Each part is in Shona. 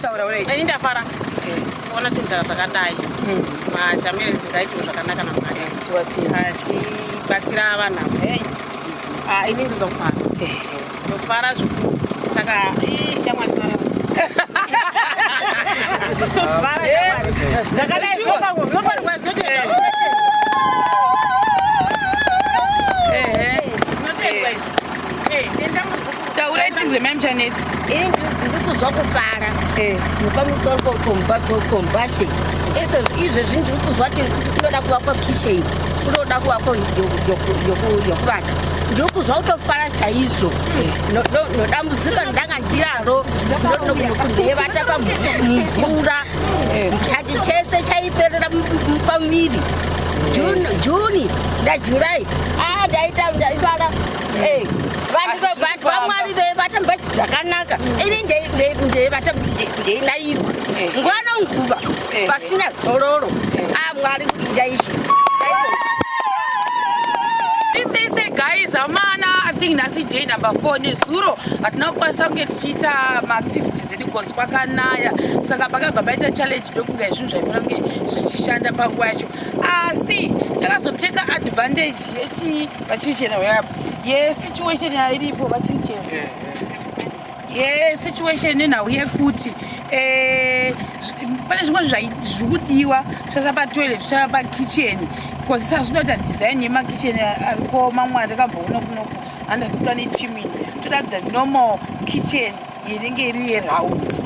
kutaura. Right. Ini ndafara kuona zvinhu zvakadai. Mashamiri zvingaitwa zvakanaka naMwari achibatsira vanhu ava. Hei, ah, ini ndinofara, ndofara zvikuru. Saka ii, shamwari, fara. Fara, shamwari. Zvakadai zvinofanirwa, zvinotendwa. Zvinotendwa izvi. Eh, tenda munhu. Taurai tinzwe, mai Muchanetsi. Ini ndiri kuzwa kufara nepamusoro pokombashe ese. Izvezvi ndiri kuzwa kuti kunoda kuvakwa kitchen, kunoda kuvakwa yokuvaka. Ndiri kuzwa kutofara chaizvo. Nodambudziko ndanga ndiraro, ndevata pamvura, chati chese chaiperera pamuviri. Juni naJuly, a ndaita ndaifara. Vanhu vaMwari veivata mbachi zvakanaka. Ini ndeivata ndeinayirwa nguva nonguva pasina zororo. A, Mwari, ndaishe. Sei guys, amana, I think nhasi day number 4. Nezuro hatina kukwanisa kunge tichiita maactivities edu because kwakanaya, saka pakabva paita challenge. Ndofunga izvinhu zvaifanira kunge zvichishanda panguva yacho, asi takazoteka advantage yechi vachiri chena yapo yesituation yairipo. Vachiri chena yesituation nenhau yekuti pane zvimwe zviri kudiwa kushandisa patoilet, kushandisa pakitchen, because sazvinoda kuita design yemakitchen ariko mamwe andakamboona kunoku andazi kuta nechimney. Toda the normal kitchen inenge iri yeround,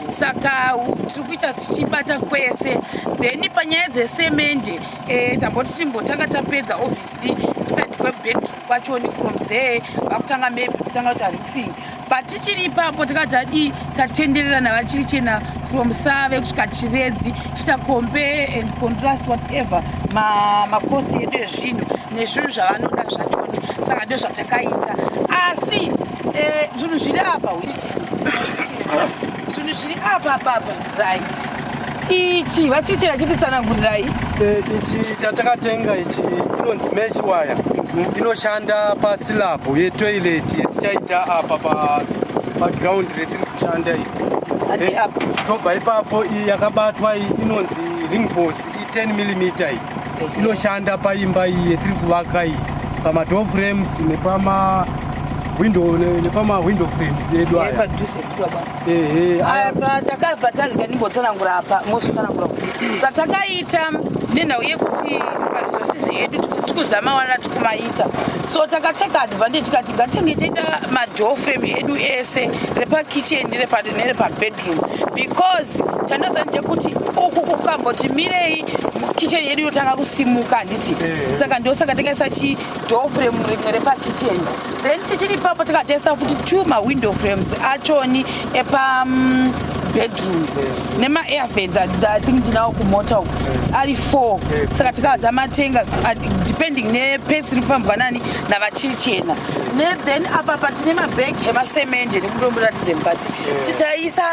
saka tiri kuita tichibata kwese. Then panyaya dzesemende, tamboti timbotanga tapedza obviously kuside kwebedroom kwachoni. From there vakutanga maybe kutanga kuita roofing, but tichiri ipapo takati tadii, tatenderera navachiri chena from Save kusvika Chiredzi, chiita compare and contrast whatever macost edu ezvinhu nezvinhu zvavanoda zvachoni. Saka ndo zvatakaita, asi zvinhu zviri apa, zvinhu zviri apa apapa, right, ichi vachichera, chititsanangurirai. Ichi chatakatenga ichi inonzi mesh wire, inoshanda paslab yetoilet yetichaita apa paground retiri kushanda iyi. Handi apa. Tobva ipapo, iyi yakabatwa iyi inonzi ring post, i10 mm iyi inoshanda paimba iyi yetiri kuvaka iyi, pamadoor frames nepama window, nepama window frames edu aya. Padhuze baba. Ehe. Apa takabva tazika, ndimbotsanangura apa, mozotsanangura zvatakaita nenhau yekuti paresources edu tikuzama wana tikumaita. So takateka advantage, tikati ngatenge toita madoor frame edu ese repakitchen nerepabedroom, because chandaziva ndechekuti uku kukamboti mirei, kitchen yedu inotanga kusimuka, handiti? Saka ndosaka takaisa chidoor frame rimwe repakitchen. Then tichiri ipapo tikatesa futi two mawindow frames achoni epa bedroom nema-air vents. I think ndinawo kumota uku, ari four. Saka tikabva tamatenga depending nepace iri kufambwa nani navachiri chena. Then apa patine mabhegi emasemende nekutomboratidze mukati, titaisa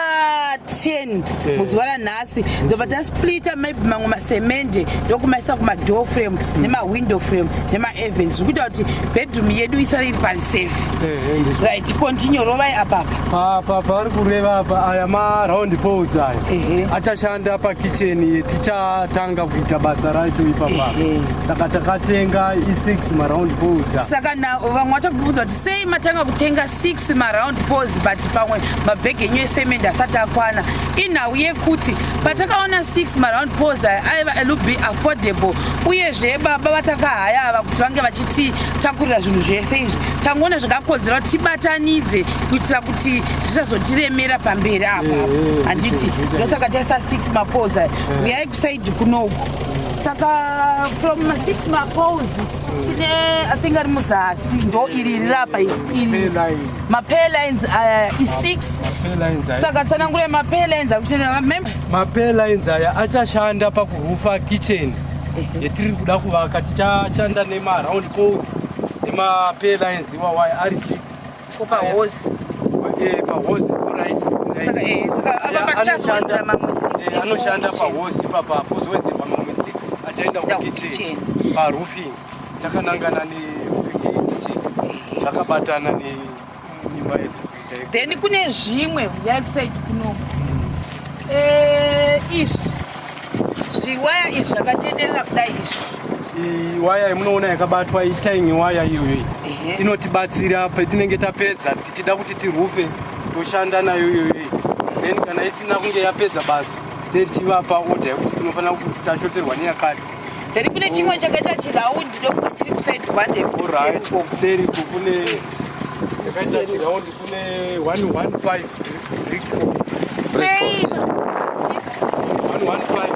10 muzuva ranhasi, ndobva tasplita maybe mamwe masemende ndokumaisa kumadoor frame nemawindow frame nemaair vents, zviri kuita kuti bedroom yedu isare iri pari safe. Right, continue, rovai apapa. Apa pavari kureva apa, aya maround poles aya achashanda pakitchen yetichatanga kuita basa racho ipapa. Saka takatenga i6 maround poles aya. Saka na vamwe vachakubvunza kuti sei matanga kutenga 6 maround poles, but pamwe mabhegi enyu esemende asati akwana. Inhau yekuti patakaona 6 maround poles aya aiva a little bit affordable, uyezve baba vatakahaya ava kuti vange vachititakurira zvinhu zvese izvi, tangoona zvakakodzera kuti tibatanidze kuitira kuti zvisazotiremera pamberi apa. Handiti? Ndosaka taisa 6 mapoles aya. Uyai kuside kunoku. Saka from ma6 mapoles tine, I think ari muzasi, ndo iri riri apa iri. Purlin. Mapurlins aya i6. Purlins aya. Saka tsanangure mapurlins akuchenera. Mapurlins aya achashanda pakurufa kitchen yetiri kuda kuvaka. Tichashanda nemaround poles nemapurlins iwawaya ari 6. Pahozi. Pahozi, alright. Saka saka apa patichazowedzera mamwe 6. Anoshanda pahozi ipapa, pozowedzerwa mamwe 6 achaenda Kuenda kukitchen. kukitchen. Paroofing, takanangana neroofing yekitchen, zvakabatana neimba yedu. Then kune zvimwe, uyai kuside kunoku. izvi zviwaya izvi zvakatenderera kudai izvi. Iyi waya yamunoona yakabatwa itaingi waya iyoyo inotibatsira patinenge tapedza tichida kuti tirufe toshanda nayo iyoyo, then kana isina kunge yapedza basa tichivapa order yekuti tinofanira kuti tashoterwa neyakati. Then kune chimwe chakaita chiraundi ndokuti chiri kuside kwande. Alright, kuseri uko kune chakaita chiraundi, kune 115 brick. Sei? 115.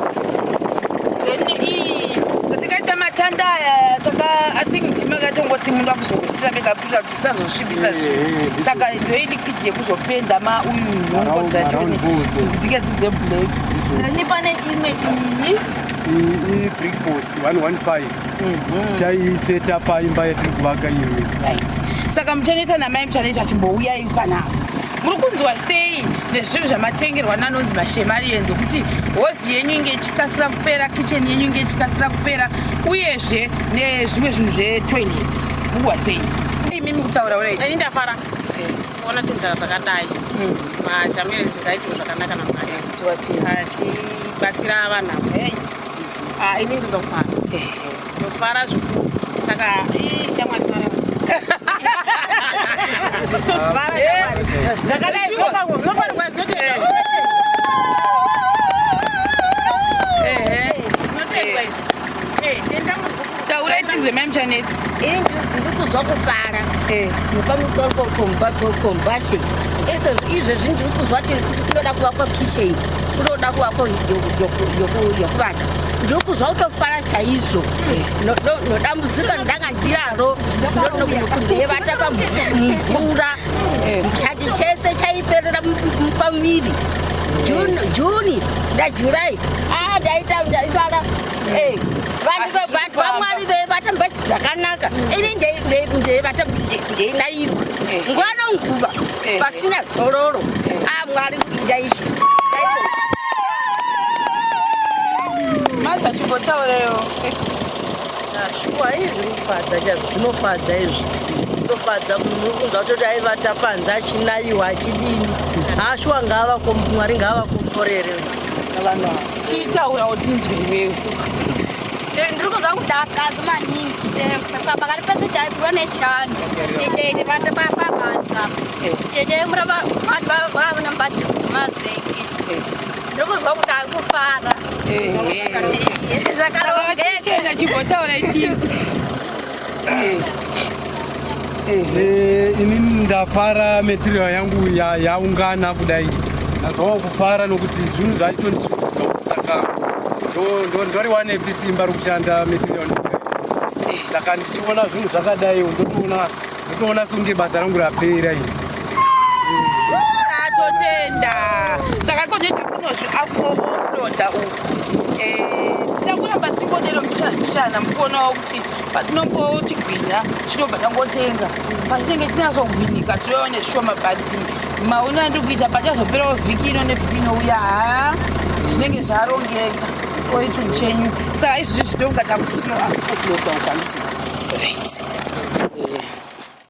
Then iyi zvatikaita matanda aya taka, I think ndimakatongoti muda kuzongotira mekapira kuti tisazosvibisa zvinhu. Saka ndoiliquid yekuzopenda ma uyu nhungo dzacho Maround balls, eh. kuti dzinge dzidze black. Then pane imwe iyi. Iyi brick post 115 tichaitsveta paimba yatiri kuvaka iyoyo. Right, saka muchanoita namai muchanoita, chimbouyai panapa. Muri kunzwa sei nezvinhu zvamatengerwa nanonzi maShemarians, kuti hozi yenyu inge ichikasira kupera, kitchen yenyu inge ichikasira kupera, uyezve nezvimwe zvinhu zvetoilet? Mukuwa sei imimi kutaura? Ini Right. Ndafara kuona zvinhu zvakadai. MaShemarians ngaitiwo zvakanaka namwari, achibatsira vanhu avo. Hei, ah, ini ndinofara, ndofara zvikuru. Saka shamwari, fara. Fara, shamwari. Zvakadai zvinofanirwa, zvinotendwa, zvinotendwa izvi. Tenda muzukuru. Taurai tizwe, mai Muchanetsi. Ini ndiri kuzwa kufara nepamusoro compassion. Izvezvi ndiri kuzwa kuti kunoda kuvakwa kitchen, kunoda kuvakwa yokuvaka. Ndiri kuzwa kutofara chaizvo. Nodambudziko ndanga ndiraro ndevata pamvura, chati chese chaiperera pamuviri. Juni ndaJuly, ndaita ndaifara. Asi Vanhu vamwari veivata mbachi zvakanaka, ini ndeivata ndeinayirwa nguva nonguva pasina zororo. A Mwari, ndaishe. Maza, chimbotaurewo. Shuwa, izvi zvinofadza chaizvo, zvinofadza izvi, zvinofadza. Munhu kunzwa kutoti aivata panze achinayiwa achidini. Hashuwa, Mwari ngaavakomborere vanhu ava. Chitaurawo tinzwe iwewe. Ndiri kuzwa kudakadza maningi. Pakati pese taipurwa nechando, tete vata papanza, tete mura vanhu vavona mbatya kuti mazenge. Ndiri kuzwa kuti ari kufara zvakarongeka. Chena, chimbotaura tinzwe. Inini ndafara material yangu yaungana kudai. Ndazwawo kufara nokuti zvinhu zvaitondishungudza, saka ndoriwanepi simba rokushanda material ndisina. Saka ndichiona zvinhu zvakadai, ndotoona songe basa rangu rapera ini. Atotenda. Saka konoita kunozvi offloada uku. Tichakuramba tichingodero mbichana mbichana, mukuonawo kuti patinombochigwinya chinobva tangotenga, pachinenge chinyatsogwinyika tinoone zvishoma, but maona andiri kuita, pachazoperawo vhiki ino nevhiki inouya, ha, zvinenge zvarongeka oichinhu chenyu. Saka izvizvi zvinonga takuti tino offloada uku, handiti? Right.